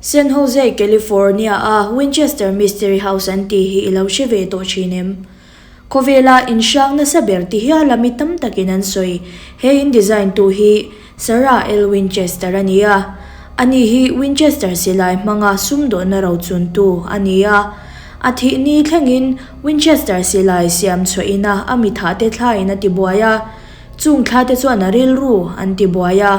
San Jose, California-a Winchester Mystery House an tih hi i lo hre ve tawh thin em? Khawvela inhrang nasa ber ti hiala mi tam takin an sawi. He in design tu hi Sarah L. Winchester a ni a. Ani hi Winchester silai hmanga sumdawnna rochuntu a ni a. A thih ni thlengin Winchester silai siam chhuah ina a mithahte thlain a tibuai a. Chung thla te chuan a rilru an ti buai a,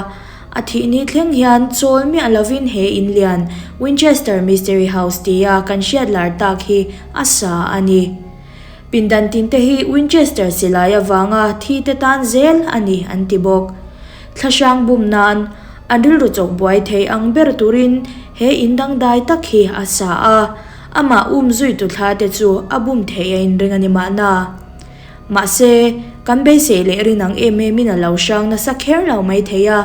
a thih ni thleng hian chawl miah lovin he in lian Winchester Mystery House tia kan hriat lar tak hi a sa a ni. Pindan tin te hi Winchester silai avanga thi te tan zel a ni an ti bawk. Thla hrang bum nan an rilru chawk buai thei ang ber turin he in dangdai tak hi a sa a, amah um zuitu thla te chu a bum theih a inring a ni mahna. Mahse, kan beisei leh rin ang em emin a lo hrang nasa kher lo mai thei a.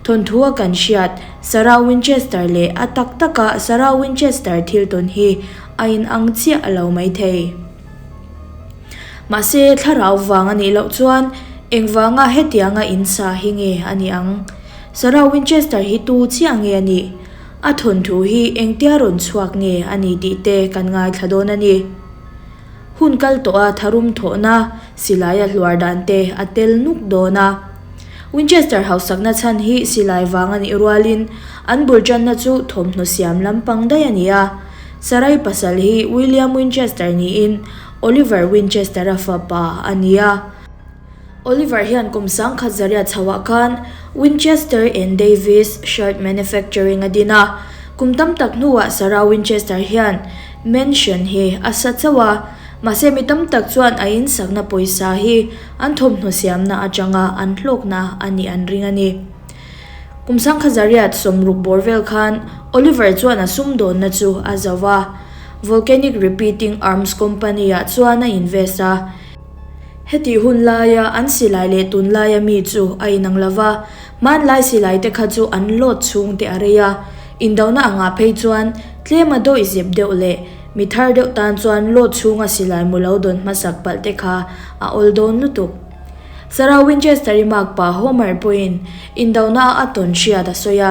Thawnthu a kan hriat Sarah Winchester leh a tak taka Sarah Winchester thil tawn hi a inang chiah a lo mai thei. Mahse, thlarau vang a nih loh chuan engvanga hetianga in sa hi nge a nih ang? Sarah Winchester hi tu chiah nge a nih? A thawnthu hi engtia rawn chhuak nge a ni tih te kan ngaithla dawn a ni. Hun kal tawh a tharum thawhna silai a hluar dan te a tel nuk dawn a. Winchester hausakna chhan hi silai vang a nih rualin an bul tanna chu thawmhnaw siam lampang daih a ni a. Sarai pasal hi William Winchester niin Oliver Winchester-a fapa a ni a. Oliver hian kum 10,000 chhoah khan Winchester and Davis Shirt Manufacturing a din a, kum tam tak hnuah Sarah Winchester hian mansion hi a sa chauh a, mahse mi tam tak chuan a insakna pawisa hi an thawmhnaw siamna atanga an hlawkna a nih an ring a ni. Kum 1960 bawr vel khan Oliver chuan a sumdawnna chu a zo va, Volcanic Repeating Arms Company-ah chuan a invest a. Hetih hun laia an silai leh tunlaia mi chu a inang lo va, hmanlai silai te kha chu an lawt chhung te a rei a, indona angah phei chuan tlema dawih zep deuh leh mi thar deuh tan chuan lawt chhunga silai mu lo dawn hmasak palh te kha a awl dawn lutuk. Sarah Winchester-i makpa Homer pawhin indona a tawn hriat a sawi a,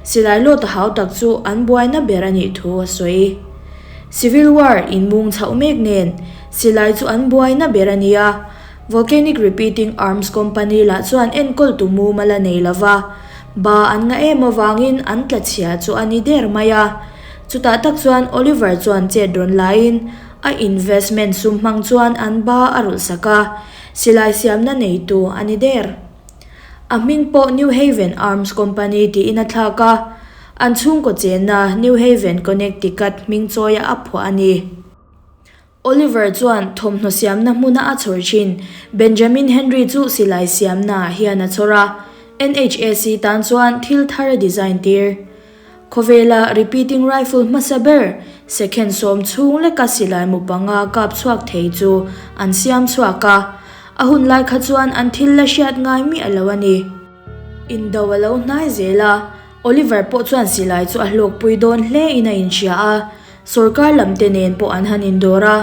silai lawt a hau tak chu an buaina ber a nih thu a sawi. Civil War inmung chhoh mek nen Silai chu an buaina ber a nia. Volcanic Repeating Arms Company lah chuan enkawltu mumal a nei lo va, ba an ngah em avangin an tla chhia chu a ni der mai a. Chutah tak chuan Oliver chuan chet rawn laiin a investment sum hmang chuan an ba a rulh sak a, silai siamna neitu a ni der. A hming pawh New Haven Arms Company tiin a thlak a, an chhungkaw chenna New Haven, Connecticut hming chawia a phuah a ni. Oliver chuan thawmhnaw siamna hmuna a chhawr thin Benjamin Henry chu silai siamnaah hian a chhawr a, NHAC tan chuan thil thar a design tir. Khawvela repeating rifle hmasa ber, second sawm chhung leka silai mu panga kap chhuak thei chu an siam chhuak a, a hun lai kha chuan an thil la hriat ngai miah lo a ni. Indo a lo hnai zel a, Oliver pawh chuan silai chu a hlawkpui dawn hle in a inhria a, Sorkar lam te nen pawh an han indawr a,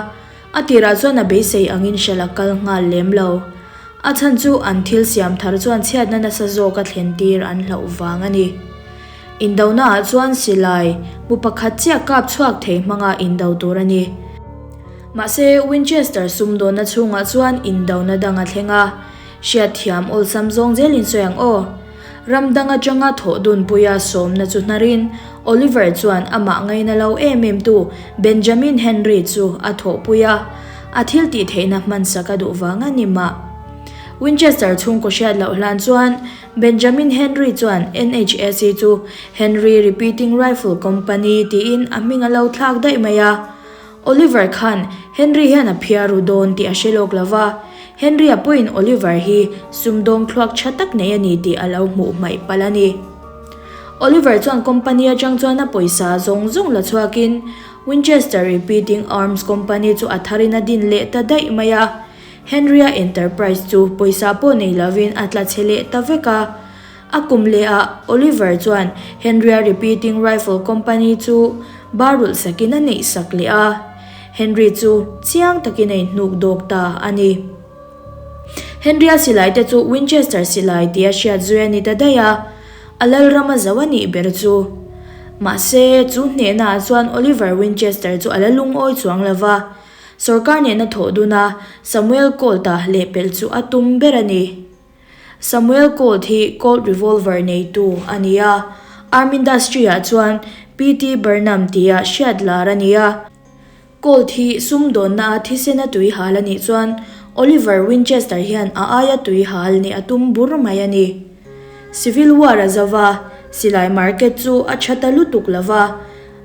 a tirah chuan a beisei angin hralh a kal nghal lem lo. A chhan chu an thil siam thar chuan chhiatna nasa zawk a thlen tir an hlauh vang a ni. Indonaah chuan silai mu pakhat chiah kap chhuak thei hmanga indo tur a ni. Mahse, Winchester sumdawnna chhungah chuan indona dang a thleng a, hriatthiam awlsam zawng zelin sawi ang aw. Ram dang atanga thawh dunpuia sawmna chu hnarin Oliver chuan amah ngaina lo em em tu Benjamin Henry chu a thawhpui a, a thil tih theihna hmansak a duh vang a ni mah. Winchester chhungkaw hriat loh hlan chuan Benjamin Henry chuan NHAC chu Henry Repeating Rifle Company tiin a hming a lo thlak daih mai a. Oliver khan Henry hian a phiar ru dawn tih a hre lawk lo va, Henry-a pawhin Oliver hi sumdawng thluak tha tak nei a ni tih a lo hmuh hmaih palh a ni. Oliver chuan company atang chuan a pawisa zawng zawng la chhuakin Winchester Repeating Arms Company chu a tharin a din leh ta daih mai a, Henry-a enterprise chu pawisa pawh nei lovin a tla chhe leh ta vek a. A kum lehah Oliver chuan Henry-a Repeating Rifle Company chu bar rulh sakin a neih sak leh a, Henry chu chiang takin a inhnuk dawk ta a ni. Henry-a silai te chu Winchester silai tia hriat zui a ni ta daih a, a lalram a zo a nih ber chu. Mahse, chu hnehnaah chuan Oliver Winchester chu a la lungawi chuang lo va. Sorkar nena thawh duna Samuel Colt-a lehpelh chu a tum ber a ni. Samuel Colt hi Colt revolver neitu a ni a, Arm Industry-ah chuan PT. Barnum tia hriat lar a ni a. Colt hi sumdawnna a thisena tui hal a nih chuan Oliver Winchester hian a aia tui hal nih a tum bur mai a ni. Civil War a zo va, silai market chu a tha ta lutuk lo va.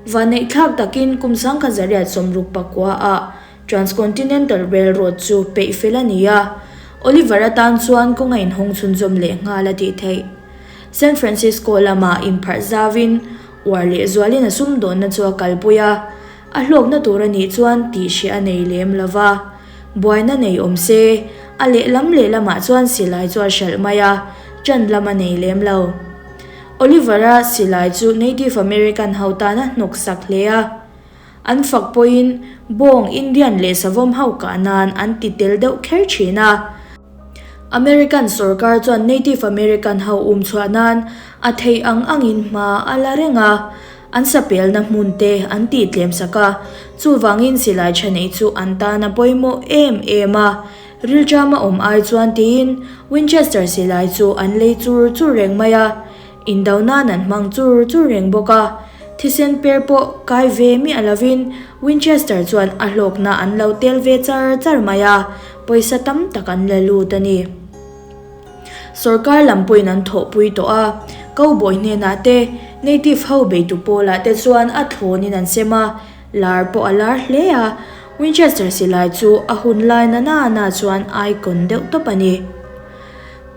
Vanneihthlak takin kum 1969 ah Transcontinental Railroad chu peih fel a ni a, Oliver atan chuan kawng a inhawng chhunzawm leh nghal a tih theih. San Francisco lamah inpharh zauin uar leh zualin a sumdawnna chu a kalpui a, a hlawkna tur a nih chuan tih hreh a nei lem lo va. Buaina nei awm se, a lehlam lehlamah chuan silai chu a hralh mai a, ṭan lam a nei lem lo. Oliver-a silai chu Native American ho tan a hnawksak hle a. An fak pawhin bawng Indian leh savawm ho kah nan an ti tel deuh kher thin a. American sorkar chuan Native American ho um chhuah nan a theih ang angin hma a la reng a, an sapelna hmun te an tih tlem sak a, chuvangin silai tha neih chu an tan a pawimawh em em a. Rilṭama awm ai chuan tiin Winchester silai chu an lei chur chur reng mai a. Indo nan an hmang chur chur reng bawk a, thisen per pawh kai ve miah lovin Winchester chuan a hlawkna an lo tel ve char char mai a, pawisa tam tak an la lut a ni. Sorkar lam pawhin an thawhpui tawh a, cowboy hnenah te, native ho beitu pawlah te chuan a thlawnin an sem a, lar pawh a lar hle a, Winchester silai chu a hun lai na na na chuan icon deuh tawp a ni.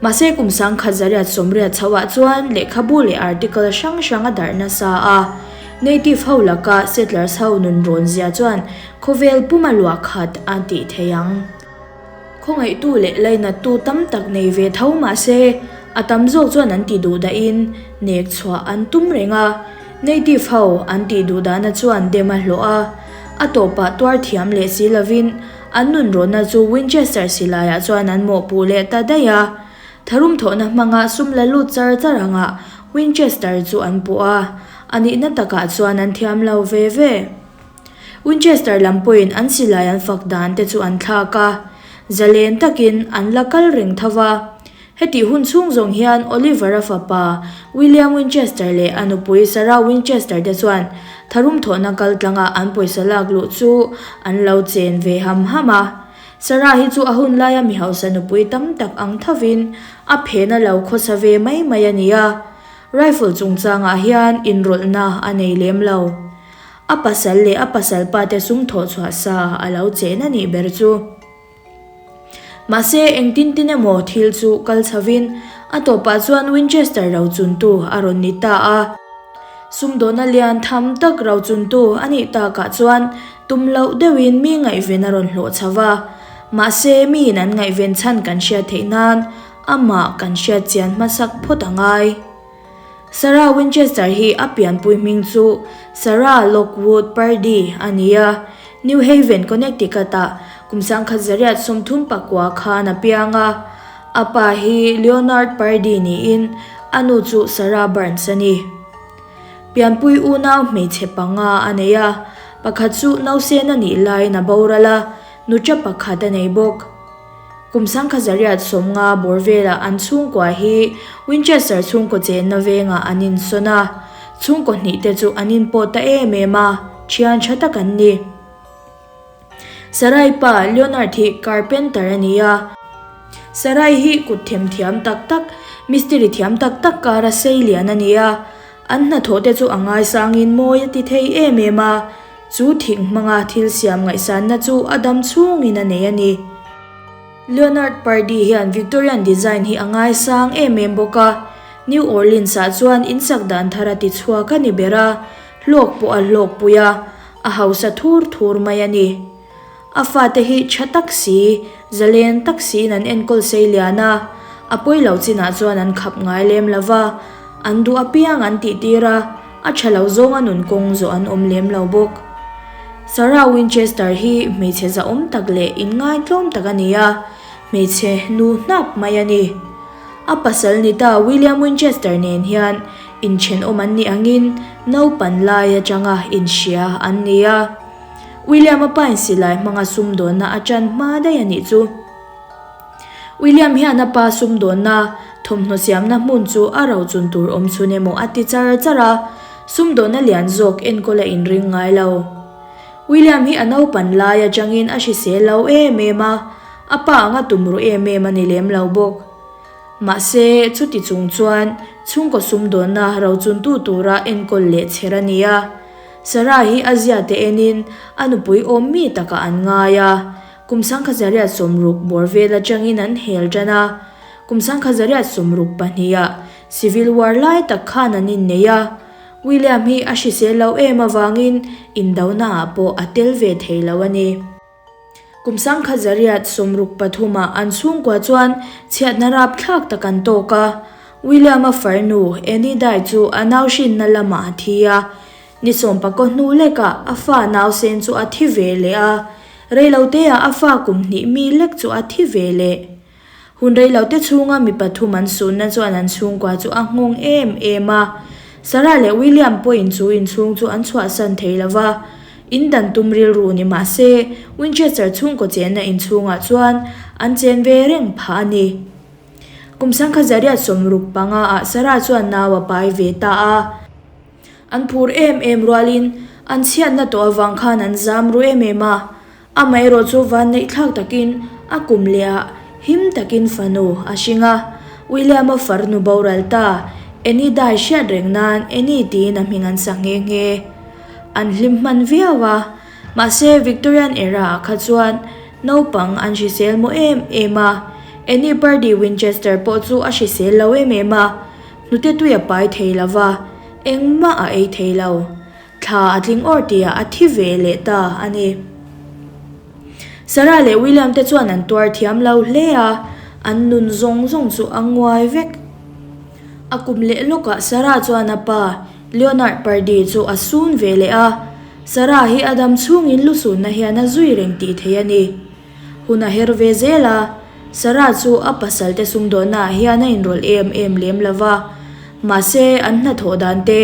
Mahse kum 1980 chhoah chuan lehkhabu leh article hrang hrang a darh nasa a. Native ho laka settlers ho nun rawn zia chuan khawvel puma luah khat a tih thei ang. Khawngaihtu leh lainattu tam tak nei ve tho mahse a tam zawk chuan an ti duh dahin nek chhuah an tum reng a. Native ho an tih duh dahna chuan dem a hlawh a. A tawpah tuar thiam leh si lovin An nunrawnna chu Winchester silaiah chuan an mawhpuh leh ta daih a. Tharum thawhna hmanga sum la lut char char angah Winchester chu an puh a, a nihna takah chuan an thiam lo ve ve. Winchester lam pawhin an silai an fak dan te chu an thlak a, zalen takin an la kal reng tho va. Hetih hun chhung zawng hian Oliver-a fapa William Winchester leh a nupui Sarah Winchester te chuan tharum thawhna kaltlanga an pawisa lak luh chu an lo chen ve ham ham a. Sarah hi chu a hun laia mi hausa nupui tam tak ang thovin a phena lo khawsa ve mai mai a ni a, rifle chungchangah hian inrawlhna a nei lem lo. A pasal leh a pasal pate sum thawh chhuah sa a lo chen a nih ber chu. Mahse, engtin tin emaw thil chu kal chhovin a tawpah chuan Winchester rochuntu a rawn ni ta a. Sumdawna lian tham tak rochuntu a nih takah chuan tum loh deuhin mi ngaihven a rawn hlawh chho va. Mahse, miin an ngaihven chhan kan hriat theih nan amah kan hriat chian hmasak phawt a ngai. Sarah Winchester hi a pianpui hming chu Sarah Lockwood Purdy a ni a, New Haven, Connecticut-ah kum 1939 khan a piang a. A pa hi Leonard Purdy niin a nu chu Sarah Burns a ni. Pianpui unau hmeichhe panga a nei a, pakhat chu nausen a nih laiin a boral a, nuṭa pakhat a nei bawk. Kum 1950 bawr velah an chhungkua hi Winchester chhungkaw chenna vengah an insawn a, chhungkaw hnih te chu an inpawh ta em em a, thian tha tak an ni. Sarai pa Leonard hi carpenter a ni a. Sarai hi kut themthiam tak tak, mistiri thiam tak tak kara sei lian a ni a. An hnathawh te chu a ngaisangin mawi a ti thei em em a. Chu thing hmanga thil siam ngaihsanna chu a dam chhungin a nei a ni. Leonard Purdy hian Victorian design hi a ngaisang em em bawk a, New Orleans-ah chuan insak dan thar a ti chhuak a ni ber a, hlawk pawh a hlawkpui a, a hausa thur thur mai a ni. A fate hi tha tak si, zalen tak siin an enkawl sei lian a, a pawi lo chinah chuan an khap ngai lem lo va, an duh apiang an tihtir a, a tha lo zawnga nun kawng zawh an awm lem lo bawk. Sarah Winchester hi hmeichhe zahawm tak leh inngaintlawm tak a ni a, hmeichhe nu hnap mai a ni. A pasal ni ta William Winchester nen hian. Inthenawm an nih angin naupan lai atanga inhria an ni a. William-a pain silai hmanga sumdawnna a tan hma daih a nih chu. William hian a pa sumdawnna thawmhnaw siamna hmun chu a rochun tur awm chhun emaw a ti char char a, sumdawnna lian zawk enkawl a inring ngai lo. William hi a naupan lai atangin a hrisel lo em em a, a pa anga tumruh em em a ni lem lo bawk. Mahse, chuti chung chuan chhungkaw sumdawnna rochuntu tura enkawl leh chher a ni a. Sarah hi a ziate enin a nupui awm mi takah an ngai a, kum 1960 bawr vel atangin an hel tan a. Kum 1962-ah Civil War lai tak khan an innei a. William hi a hrisel lo em avangin indonaah pawh a tel ve thei lo a ni. Kum 1963 ah an chhungkua chuan chhiatna rapthlak tak an tawk a, William-a farnu Annie Dye chu a nau hrinna lamah a thi a. Ni sawmpakaw hnu lekah a fa nausen chu a thi ve leh a, reiloteah a fa kum hnih mi lek chu a thi ve leh. Hun reilote chhunga mi pathum an sunna chuan an chhungkua chu a nghawng em em a. Sarah leh William pawhin chu inchhung chu an chhuahsan thei lo va, in dan tum rilru ni mah se, Winchester chhungkaw chenna inchhungah chuan an chen ve reng phah a ni. Kum 1965 ah Sarah chuan nau a pai ve ta a. An phur em em rualin an chhiatna tawh avang khan an zam ru em em a. Amaherawh chu vanneihthlak takin a kum leh ah him takin fanu a hring a, William-a farnu boral ta, Annie dai hriat reng nan Annie tiin a hming an sa nghe nghe. An hlim hman viau a, mahse Victorian era ah kha chuan naupang an hrisel maw em em a, Annie Purdy Winchester pawh chu a hrisel lo em em a, hnute tui a pai thei lo va, engmah a ei thei lo. Thla a tling awr tihah a thi ve leh ta a ni. Sarah leh William te chuan an tuar thiam lo hle a, an nun zawng zawng chu a nguai vek. A kum leh lawkah Sarah chuan a pa, Leonard Purdy chu a sun ve leh a. Sarah hi a dam chhungin lusunna hian a zui reng tih theih a ni. Hun a her ve zel a, Sarah chu a pasalte sumdawnnaah hian a inrawlh em em lem lo va, mahse an hnathawh dan te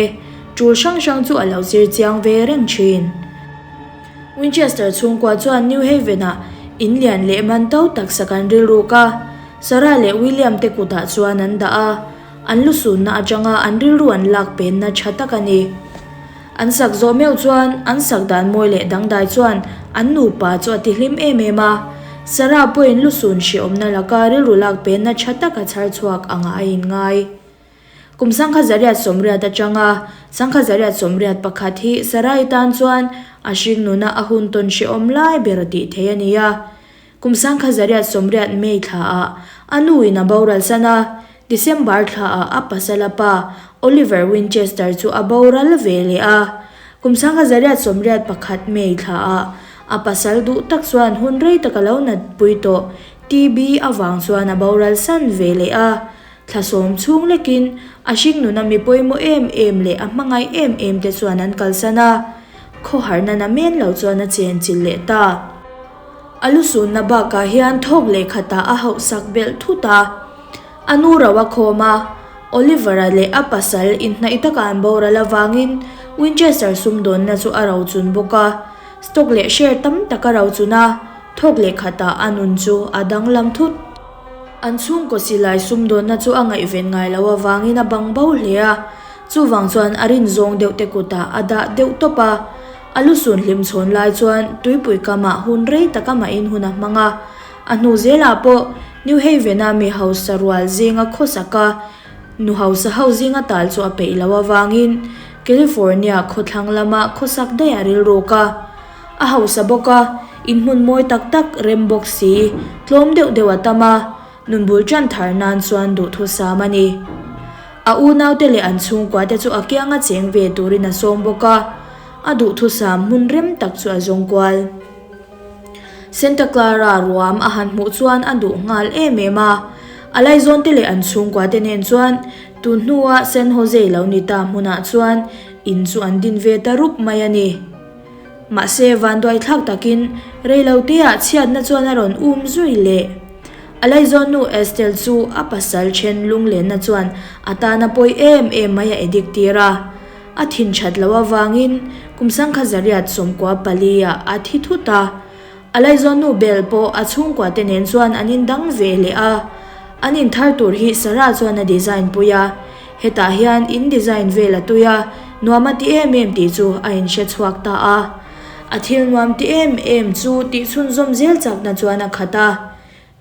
tul hrang hrang chu a lo zir chiang ve reng thin. Winchester chhungkua chuan New Haven-ah in lian leh man to tak sak an rilruk a, Sarah leh William te kutah chuan an dah a, an lusunna atanga an rilru an lak penna tha tak a ni. An sak zawh meuh chuan an sak dan mawi leh dangdai chuan an nupa chu a ti hlim em em a. Sarah pawhin lusun hrehawmna laka rilru lak penna tha tak a chhar chhuak angah a inngai. Kum 1980 atanga 1981 hi Sarah-i tan chuan a hringnuna a hun tawn hrehawm lai ber a tih theih a ni a. Kum 1980 May thlaah a nuin a boral san a, December thlaah a pasal a pa Oliver Winchester chu a boral ve leh a. Kum 1981 May thlaah a pasal duh tak chuan hun rei tak a lo natpui tawh TB avang chuan a boral san ve leh a. Thla sawm chhung lekin a hringnuna mi pawimawh em em leh a hmangaih em em te chuan an kalsan a, khawharna na men lo chuan a chenchilh leh ta. A lusunna bakah hian thawk leh khatah a hauhsak belh thut a. A nu ro a khawm a, Oliver-a leh a pasal inhnaih taka an boral avangin Winchester sumdawnna chu a rochun bawk a. Stock leh share tam tak a rochun a, thawk leh khatah a nun chu a danglam thut. An chhungkaw silai sumdawnna chu a ngaihven ngai loh avangin a bang bo hle a, chuvang chuan a rinzawng deuh te kutah a dah deuh tawp a. A lusun hlim chhawn lai chuan tuipui kamah hun rei tak amahin hun a hmang a. A hnu zelah pawh New Haven-a mi hausa rual zinga khawsaka nu hausa ho zinga tal chu a peih loh avangin California khawthlang lama khawsak daih a rilruk a. A hausa bawk a, inhmun mawi tak tak rem bawk si, tlawm deuh deuh a tam a, nun bul tan thar nan chuan duhthusam a ni. A unaute leh an chhungkuate chu a kianga cheng ve turin a sawm bawk a, a duhthusam hmun rem tak chu a zawng kual. Santa Clara ruam a han hmuh chuan a duh nghal em em a, a laizawnte leh an chhungkuate nen chuan tun hnua San Jose lo ni ta hmunah chuan in chu an din ve ta rup mai a ni. Mahse, vanduaithlak takin reiloteah chhiatna chuan a rawn um zui leh. A laizawnnu Estelle chu a pasal then lunglenna chuan a tana pawi em em mai a edik tir a. A thin that loh avangin kum sangkhat zariat 94 ah a thi thut a. A laizawnnu Belle pawh a chhungkua te nen chuan an indang ve leh a. An inthar tur hi Sarah chuan a design pui a. Hetah hian in design vel a tui a, nuam a ti em em tih chu a inhre chhuak ta a. A thil nuam ti em em chu tih chhunzawm zel chakna chuan a khat a.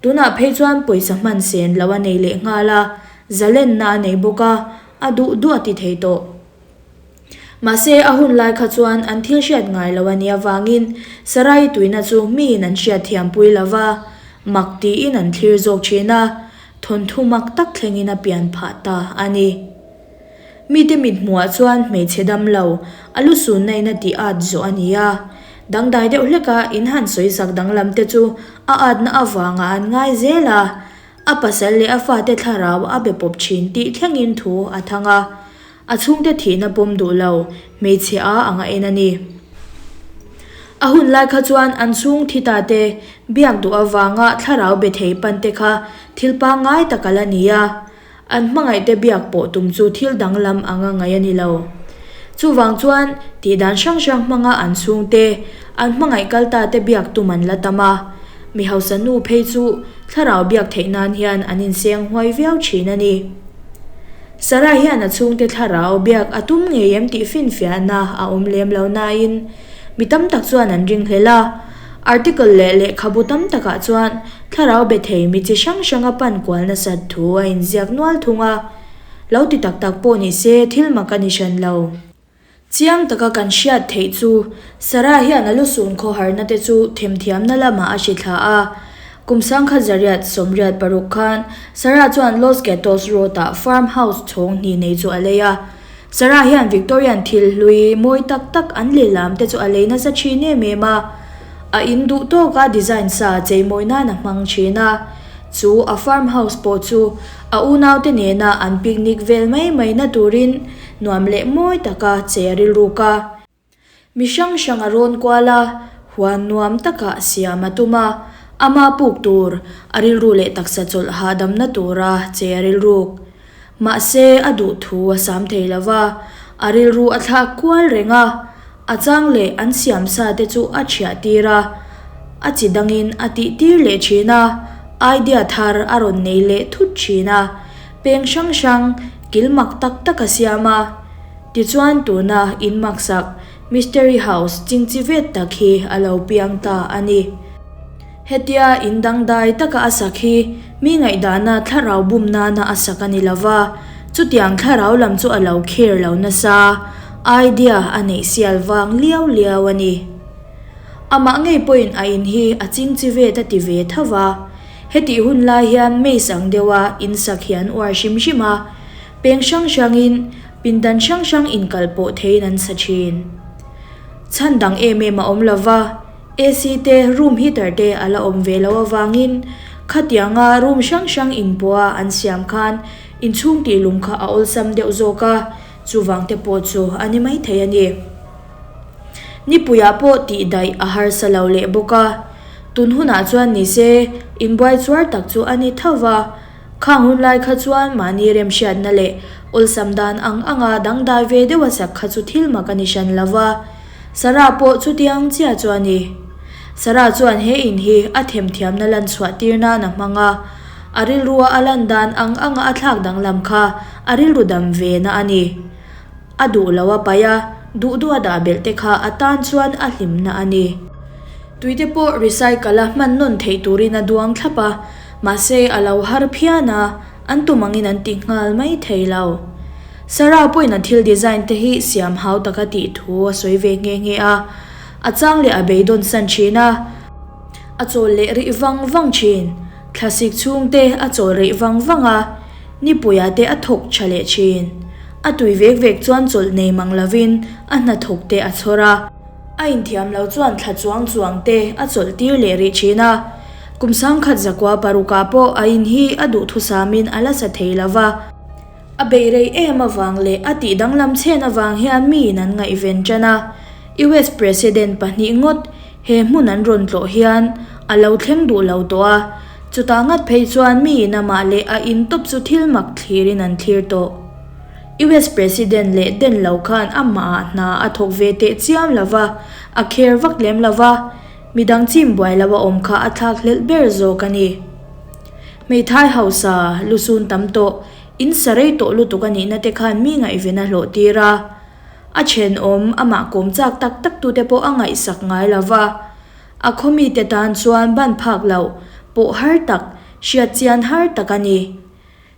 Tunah phei chuan pawisa hman sen lo a nei leh nghal a, zalenna a nei bawk a, a duh duh a ti thei tawh. Mahse, a hun lai kha chuan an thil hriat ngai lo a nih avangin Sarai tuina chu miin an hriat thiam pui lo va, mak tiin an thlir zawk thin a, thawnthu mak tak thlengin a pian phah ta a ni. Mite mithmuhah chuan hmeichhe dam lo, a lu sunna in a tih at zawh a ni a. Dangdai deuh hleka in han sawisak danglam te chu a atna avangah an ngai zel a, a pasal leh a fate thlarau a be pawp thin tih thlengin thu a thang a. A chhungte thihna pawm duh lo, hmeichhe a ang a en a ni. A hun lai kha chuan an chhung thi ta te biak duh avanga thlarau be thei pan te kha thil pangngai tak a la ni a. An hmangaihte biak pawh tum chu thil danglam anga ngaih a ni lo. Chuvang chuan tih dan hrang hrang hmanga an chhungte, an hmangaih kal ta te biak tum an la tam a. Mi hausa nu phei chu thlarau biak theih nan hian an inseng huai viau thin a ni. Sarah hian a chhungte thlarau biak a tum ngei em tih finfiahna a awm lem lo nain mi tam tak chuan an ringhlel a. Article leh lehkhabu tam takah chuan thlarau be thei mi chi hrang hranga pan kual nasat thu a inziak nual thung a. Lo ti tak tak pawh ni se thil mak a ni hran lo. Chiang taka kan hriat theih chu Sarah hian a lusun khawharna te chu themthiamna lamah a hri thla a. Kum sangkhat zariat 86 khan Sarah chuan Los Gatos Road-ah farm house chhawng hnih nei chu a lei a. Sarah hian Victorian thil hlui mawi tak tak an lehlam te chu a lei nasa thin em em a. A in duh tawka design sa cheimawi nan a hmang thin a. Chu a farm house pawh chu a unaute nena an picnic vel mai mai na turin nuam leh mawi taka che a rilruk a. Mi hrang hrang a rawn kual a, huan nuam takah siam a tum a, ama puk tur, a rilru leh taksa chawlh hahdamna tura che a rilruk. Mahse, a duh thu a sam thei lo va, a rilru a thlak kual reng a, a chang leh an siam sa te chu a thiah tir a, a chi dangin a tih tir leh thin a, idea thar a rawn nei leh thut thin a, peng hrang hrang kil mak tak tak a siam a. Tichuan tuna in maksak Mystery House chingchi vet tak hi a lo piang ta a ni. Hetia in dangdai taka a sak hi mi ngaihdahna thlarau bum nana a sak a ni lo va, chutiang thlarau lam chu a lo kher lo nasa, idea a neih sial vang liau liau a ni. Amah ngei pawhin a in hi a chingchi vet a ti ve tho va, hetih hun lai hian maze ang deuha in sak hi an uar hrim hrim a, Peng hrang hrangin pindan hrang hrang inkal pawh theiin an sa thin. Chhan dang em em a awm lo va, AC te, room heater te a la awm ve loh avangin khatianga room hrang hrang inpawha an siam khan inchhung tih lung kha a awlsam deuh zawk a, chuvang te pawh chu a ni maithei a ni. Nipuiah pawh tih daih a harsa lo leh bawk a, tun hunah chuan nise inbuai chuar tak chu a ni tho va, Khang hun lai kha chuan mahni remhriatna leh awlsam dan ang anga dangdai ve deuh a sak kha chu thil mak a ni hran lo va, Sarah pawh chutiang chiah chu a ni. Sarah chuan he in hi a themthiamna lan chhuah tir nan a hmang a, a rilrua a lan dan ang anga a thlak danglam kha a rilru dam ve na a ni. A duh lo a paih a, duh duh a dah belh te kha a tan chuan a hlimna a ni. Tuite pawh recycle a hman nawn theih turin a duang thlap a, mahse a lo har phian a, an tum angin an ti nghal mai thei lo. Sarah pawhin a thil design te hi siam hau taka tih thu a sawi ve nghe nghe a, a chang leh a beidawn san thin a, a chawl leh rih vang vang thin, thlasik chhung te a chawl rih vang vang a, nipuia te a thawk tha leh thin. A tui vek vek chuan chawlh nei mang lovin a hnathawk te a chhawr a. A inthiam lo chuan thla chuang chuang te a chawlh tir leh rih thin a. Kum sangkhat zakua parukah pawh a in hi a duhthusamin a la sa thei lo va. A beih rei em avang leh a tih danglam chhen avang hian miin an ngaihven tan a. US President pahnih ngawt he hmun an rawn tlawh hian a lo thleng duh lo tawh a. Chutah ngat phei chuan miin amah leh a in tawp chu thil mak thlirin an thlir tawh. US President leh den lo khan amahah hna a thawk ve teh chiam lo va, a kher vak lem lo va, midang chim buai lo a awm kha a thlak hlelh ber zawk a ni. Hmeithai hausa lusun tam tawh, in sa rei tawh lutuk a nihna te khan mi ngaihven a hlawh tir a. A thenawm amah kawm chak tak tak tute pawh a ngaihsak ngai lo va. A khaw mite tan chuan ban phak loh pawh har tak, hriat chian har tak a ni.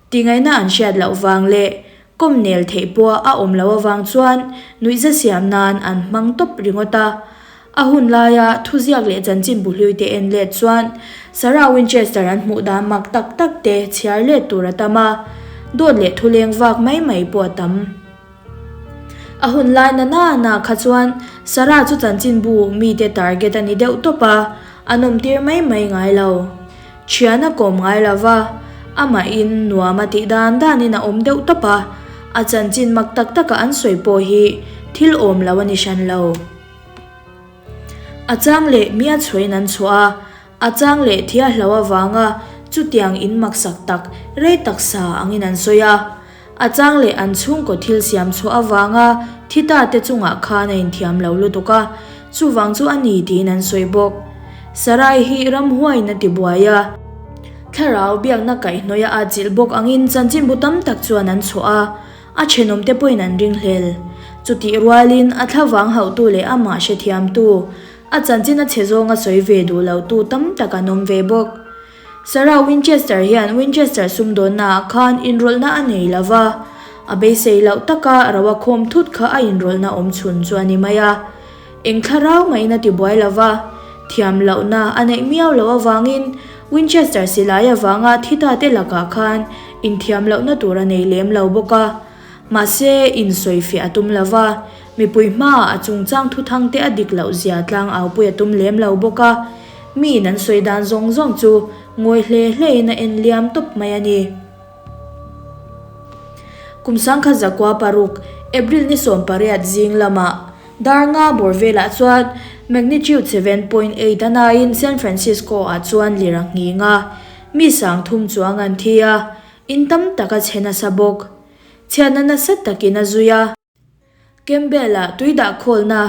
Tingaihna an hriat loh vang leh kawm nel theih pawh a awm loh avang chuan nuihza siam nan an hmang tawp ringawt a. A hun laia thuziak leh chanchin bu hluite en let chuan Sarah Winchester an hmuh dan mak tak tak te chhiar let tur a tam a, dawt leh thuleng vak mai mai pawh a tam. A hun lai na na na kha chuan Sarah chu chanchinbu mite target a ni deuh tawp a, a nawmtir mai mai ngai lo. Thian a kawm ngai lo va, amahin nuam a tih dan danin a awm deuh tawp a, a chanchin mak tak taka an sawi pawh hi thil awm lo a ni hran lo. A chang leh mia chhuain an chhuah a, a chang leh thia hlo avanga chutiang in maksak tak rei taksa angin an sawi a. A chang leh an chhungkaw thil siam chhuah avanga thi ta te chungah khan a inthiam lo lutuk a, chuvang chu a ni tiin an sawi bawk. Sarai hi ramhuaiin a ti buai a, thlarau biakna kaihhnawih a atchilh bawk angin chanchinbu tam tak chuan an chhuah a, a thenawmte pawhin an ringhlel. Chutih rualin a thlavang hauhtu leh amah hrethiamtu, a chanchin a chhe zawnga sawi ve duh lotu tam tak an awm ve bawk. Sarah Winchester hian Winchester sumdawnnaah khan inrawlhna a nei lo va, a beisei loh taka ro a khawm thut kha a inrawlhna awm chhun chu a ni mai a. Eng thlarau mahin a tibuai lo va, thiam lohna a neih miau loh avangin Winchester silai avanga thi ta te lakah khan inthiam lohna tur a nei lem lo bawk a. Mahse, insawifiah a tum lo va, mipui hmaah a chungchang thuthang te a dik loh zia tlangau pui a tum lem lo bawk a. Miin an sawi dan zawng zawng chu ngawi hle hlein a en liam tawp mai a ni. Kum sangkhat zakua paruk, April ni 18 zing lamah dar nga bawr velah chuan magnitude 7.8 a naiin San Francisco-ah chuan lir a nghing a, mi sang thum chuang an thi a, in tam tak a chhe nasa bawk. Chhiatna nasa takin a zui a. Campbell-a tui dah khawlna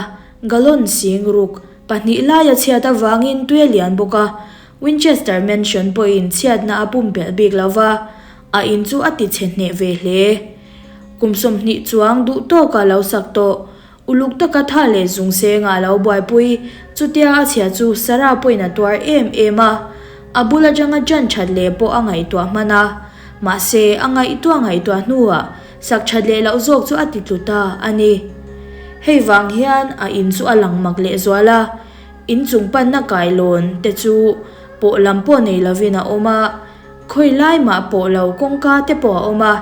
gallon sing ruk pahnih laia chhiat avangin tui a lian bawk a, Winchester Mansion pawhin chhiatna a pumpelh bik lo va, a in chu a ti chhe hneh ve hle. Kum 20 chuang duh tawka lo sak tawh, uluk taka tha leh zung senga lo buaipui, chutia a chhia chu Sarah pawhin a tuar em em a, a bul atanga ṭan ṭhat leh pawh a ngaihtuah hman a, mahse a ngaihtuah ngaihtuah hnuah Sak that leh loh zawk chu a ti tlu ta a ni. Hei vang hian a in chu a lang mak leh zual a, in chung panna kailawn te chu pawh lam pawh nei lovin a awm a, khawi lai mah pawh lo kawngka te pawh a awm a,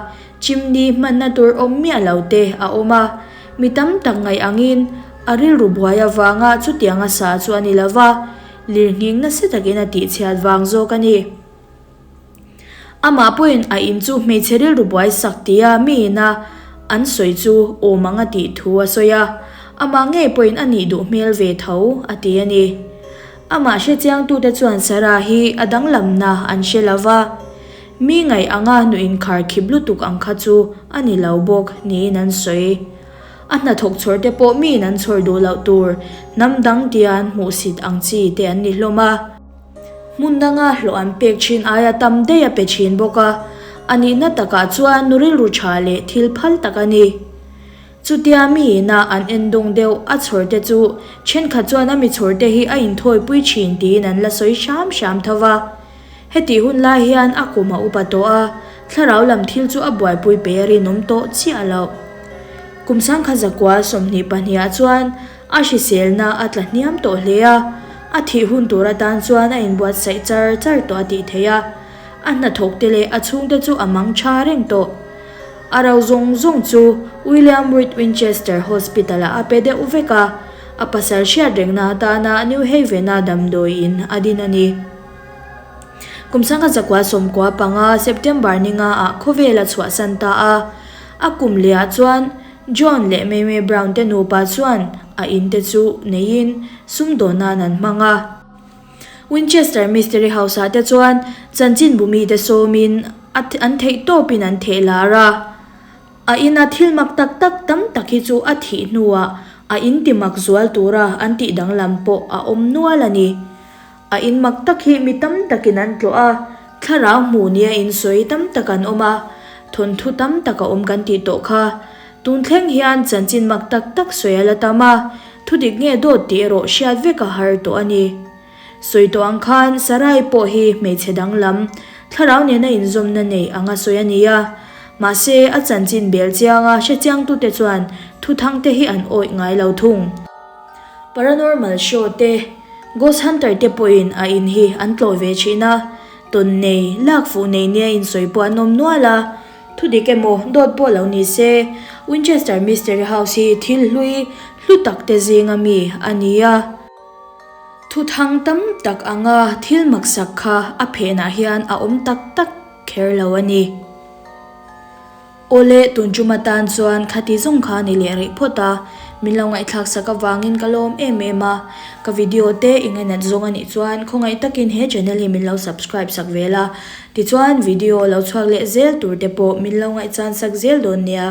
chimney hmanna tur awm miah lo te a awm a, mi tam tak ngaih angin a rilru buai avanga chutianga sa chu a ni lova, lirnghing nasa takin a tihchhiat vang zawk a ni. Amah pawhin a in chu hmeichhe rilru buai sak tia miin a an sawi chu awm ang a tih thu a sawi a, amah ngei pawhin a nih duh hmel ve tho a ti a ni. Amah hrechiangtute chuan Sarah hi a danglamna an hre lo va, mi ngaih anga nu inkhar khip lutuk ang kha chu a ni lo bawk niin an sawi. A hnathawk chhawrte pawh miin an chhawr duh loh tur hnam dang tia an hmuhsit ang chi te an ni hlawm a. Hmun danga hlawh an pek thin aia tam daih a pe thin bawk a, a nihna takah chuan nu rilru tha leh thil phal tak a ni. Chutia mi ina an en dawng deuh a chhawrte chu thenkhat chuan a mi chhawrte hi a inthawipui thin tiin an la sawi hram hram tho va. Hetih hun lai hian a kum a upa tawh a, thlarau lam thil chu a buaipui pei a rinawm tawh chiah loh. Kum sangkhat zakua 22 ah chuan A hriselna a tla hniam tawh hle a, a thih hun tur atan chuan a inbuatsaih char char tawh a tih theih a. A hnathawk te leh a chhungte chu a mang tha reng tawh. A ro zawng zawng chu William Reed Winchester Hospital-ah a pe deuh vek a, a pasal hriat rengna atana New Haven-a damdawi in a din a ni. Kum sangkhat zakua 95 September ni nga ah khawvel a chhuahsan ta a, a kum leh ah chuan John leh Mamie Brown te nupa chuan a in te chu neiin sumdawn nan an hmang a. Winchester Mystery House-ah te chuan chanchinbu mite sawmin an theih tawpin an theh lar a. A ina thil mak tak tak tam tak hi chu a thih hnuah a in ti mak zual tura an tih danglam pawh a awm nual a ni. A in mak tak hi mi tam takin an tlawh a, thlarau hmuh nia insawi tam tak an awm a, thawnthu tam tak a awm kan tih tawh kha. Tun thleng hian chanchin mak tak tak sawi a la tam a, thudik nge dawt tih erawh hriat vek a har tawh a ni. Sawi tawh ang khan Sarai pawh hi hmeichhe danglam, thlarau nena inzawmna nei anga sawi a ni a. Mahse, a chanchin bel chianga hre chiangtute chuan thuthangte hi an awih ngai lo thung. Paranormal show te, Ghost Hunter te pawhin a in hi an tlawh ve thin a, tawn nei, lak fuh nei nia insawi pawh an awm nual a. Thudik emaw, dawt pawh lo ni se, Winchester Mystery House hi thil hlui hlu tak te zinga mi a ni a. Thuthang tam tak anga thil maksak kha a phenah hian a awm tak tak kher lo a ni. Awle, tun tum atan chuan khati zawng kha ni leh rih phawt a, min lo ngaihthlak sak avangin ka lawm em em a. Ka video te i ngainat zawng a nih chuan khawngaih takin he channel hi min lo subscribe sak vel a, tichuan video lo chhuak leh zel tur te pawh min lo ngaihchan sak zel dawn nia.